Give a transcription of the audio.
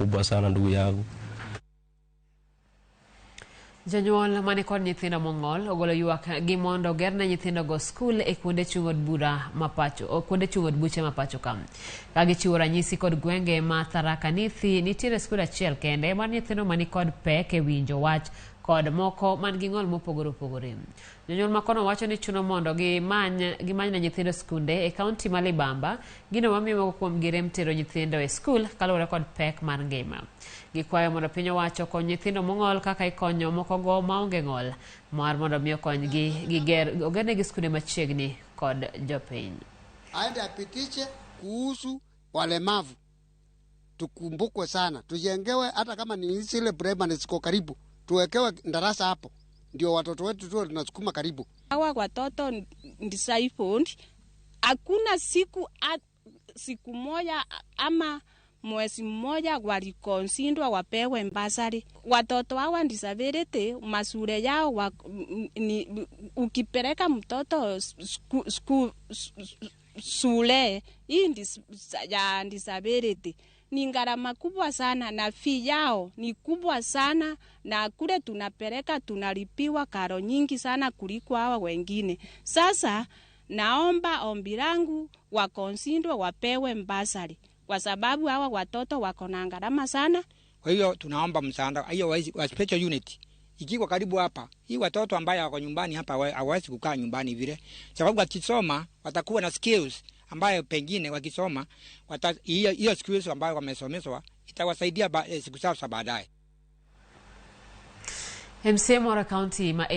Kubwa sana, ndugu yangu. Jonyuol mani kod nyithindo mong'ol ogolo ywak gi mondo ogerne nyithindogo skul e kuonde chung' od bura mapacho, kuonde chung' od buche mapacho ka. Ka gichiwo ranyisi kod gwenge ma Tharaka Nithi, nitiere skul achiel kende mar nyithindo mani kod pek e winjo wach kod moko man gi ng'ol mopogore opogore. Jonyuol makono wacho ni chuno mondo gimany ne nyithindo skunde e kaunti ma Libamba, gino mamiyo moko kuom gi rem tero nyithindo e skul kaluwore kod pek mar ngima. Gikwayo mondo piny owacho okony nyithindo mong'ol kaka ikonyo moko go maonge ng'ol mar mondo mi okonygi giger ogernegi skunde machiegni kod jopiny. Aende apitishe kuhusu walemavu, tukumbukwe sana, tujengewe hata kama ni zile primary ziko karibu, tuwekewe darasa hapo, ndio watoto wetu tuwe tunasukuma karibu. Hawa watoto disabled, hakuna siku moja ama mwezi mmoja waliconsiderwa wapewe bursary. Watoto hawa disability mashule yao ni, ukipeleka mtoto shule hii ya disability ni gharama kubwa sana, na fee yao ni kubwa sana, na kule tunapeleka tunalipiwa karo nyingi sana kuliko hawa wengine. Sasa naomba ombi langu waconsiderwe wapewe bursary, kwa sababu hawa watoto wako na gharama sana. Kwa hiyo tunaomba msaada hiyo wa special unit ikiwa karibu hapa, hii watoto ambaye wako nyumbani hapa hawawezi kukaa nyumbani vile, sababu wakisoma watakuwa na skills ambayo pengine wakisoma hiyo skills ambayo wamesomeshwa itawasaidia siku zao za baadaye. MCA moro kaunti ma